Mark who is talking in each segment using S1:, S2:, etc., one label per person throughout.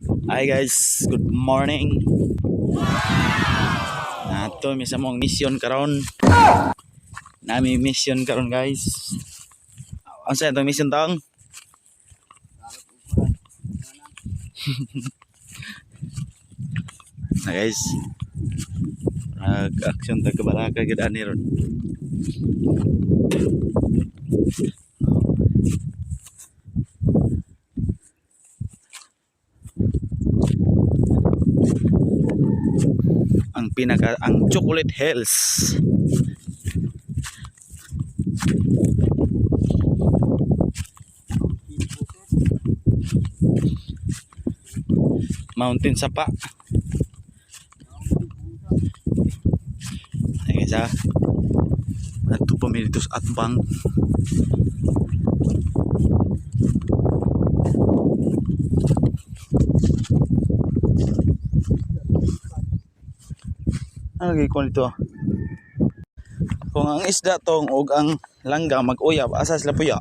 S1: Hi guys, good morning. Nato mi sa mong mission karon. Nami mission karon, guys. Ang sa itong mission tong? Na guys. Nag-action ta kabalaka gid ani ron. Ang pinaka ang Chocolate Hills. Mountain Sapa. Ay guys ah. Adto pa mi dito sa Atbang. Ano gikuan dito? Kung ang isda tong og ang langga mag-uyab, asa sila puya?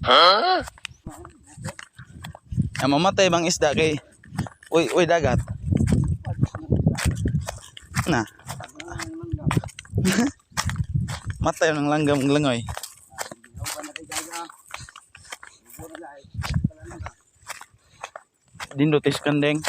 S1: Huh? Ang mamatay bang isda kay uy uy dagat. Na. Matay ng langgam ng langoy. Dindot is kandeng.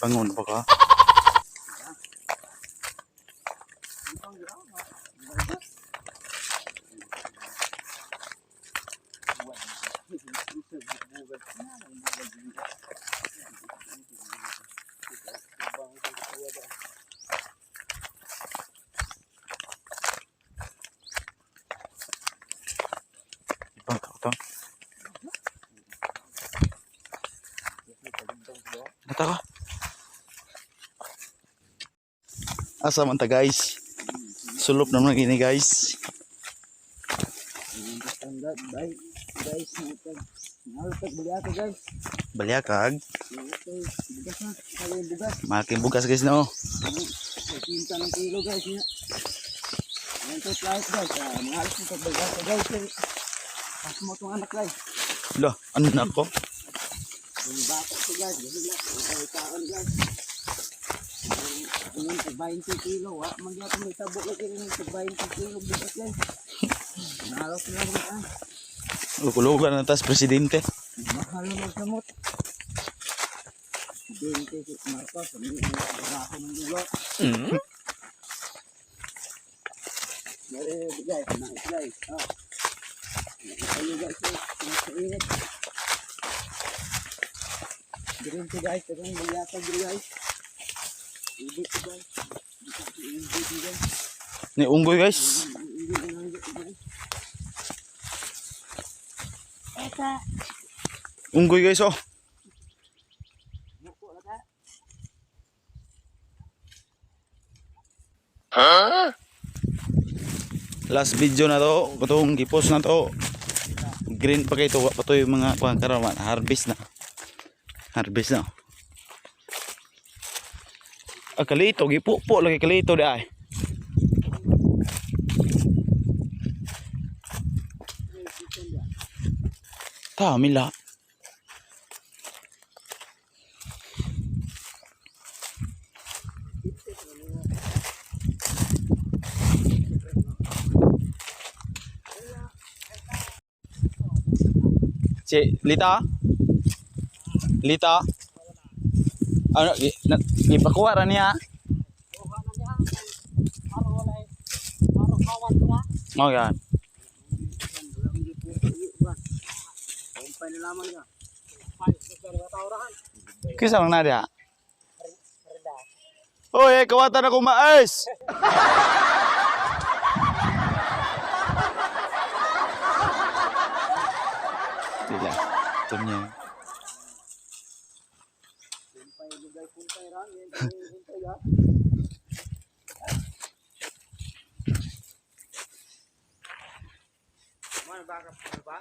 S1: Bangon pa ka? Ibang ka to. Nata ka? Asa man ta, guys? Sulop naman gini, guys.
S2: Bye guys, nalutag bali guys.
S1: Balyakag.
S2: Okay, bugas na. Kali yung bugas.
S1: Malaking bugas, guys, no.
S2: 50 ng kilo, guys niya. Ayan to flight, guys. Ah, mga alas ng pagbagas guys. Eh. Pas mo itong anak, guys.
S1: Lo, ano na ako?
S2: Yung bata to, guys. Ganun lang. Ang kaon, guys. Yung tag 20 kilo. Wa man gyapon may tabo lagi rin tag 20 kilo bugas, guys. Nalos na lang ah.
S1: Lukulugan na tas presidente.
S2: Mahal na magkamot. Presidente si Marcos, ang ako ng dulo. Very guys, nice guys. Oh. Kayo guys, eh. Nasa init. Green to guys, tagang malyatag guys. Ibig to guys. Ibig to guys.
S1: Ni unggoy, guys.
S2: Ibig na lang guys. Eta.
S1: Unggoy, guys, oh.
S2: Buko na ka.
S1: Last video na to, katong gipos na to. Green pa kay to, wa pa to yung mga kuan karon harvest na. Harvest na. Ah, kalito, gipupo lagi kalito di ay. Ta, mila. Si Lita? Lita? Ano, gipakuha ra niya?
S2: Kuha na niya. Araw wala eh. Araw kawan ko na.
S1: Oh, yan.
S2: Kumpay na lamang niya.
S1: Kisa lang na diha. Oy, eh, kawatan ako mais. Dila. Ito niya.
S2: Kumpay lugay kumpay ra. Kumpay ga. Mana ba ka ba?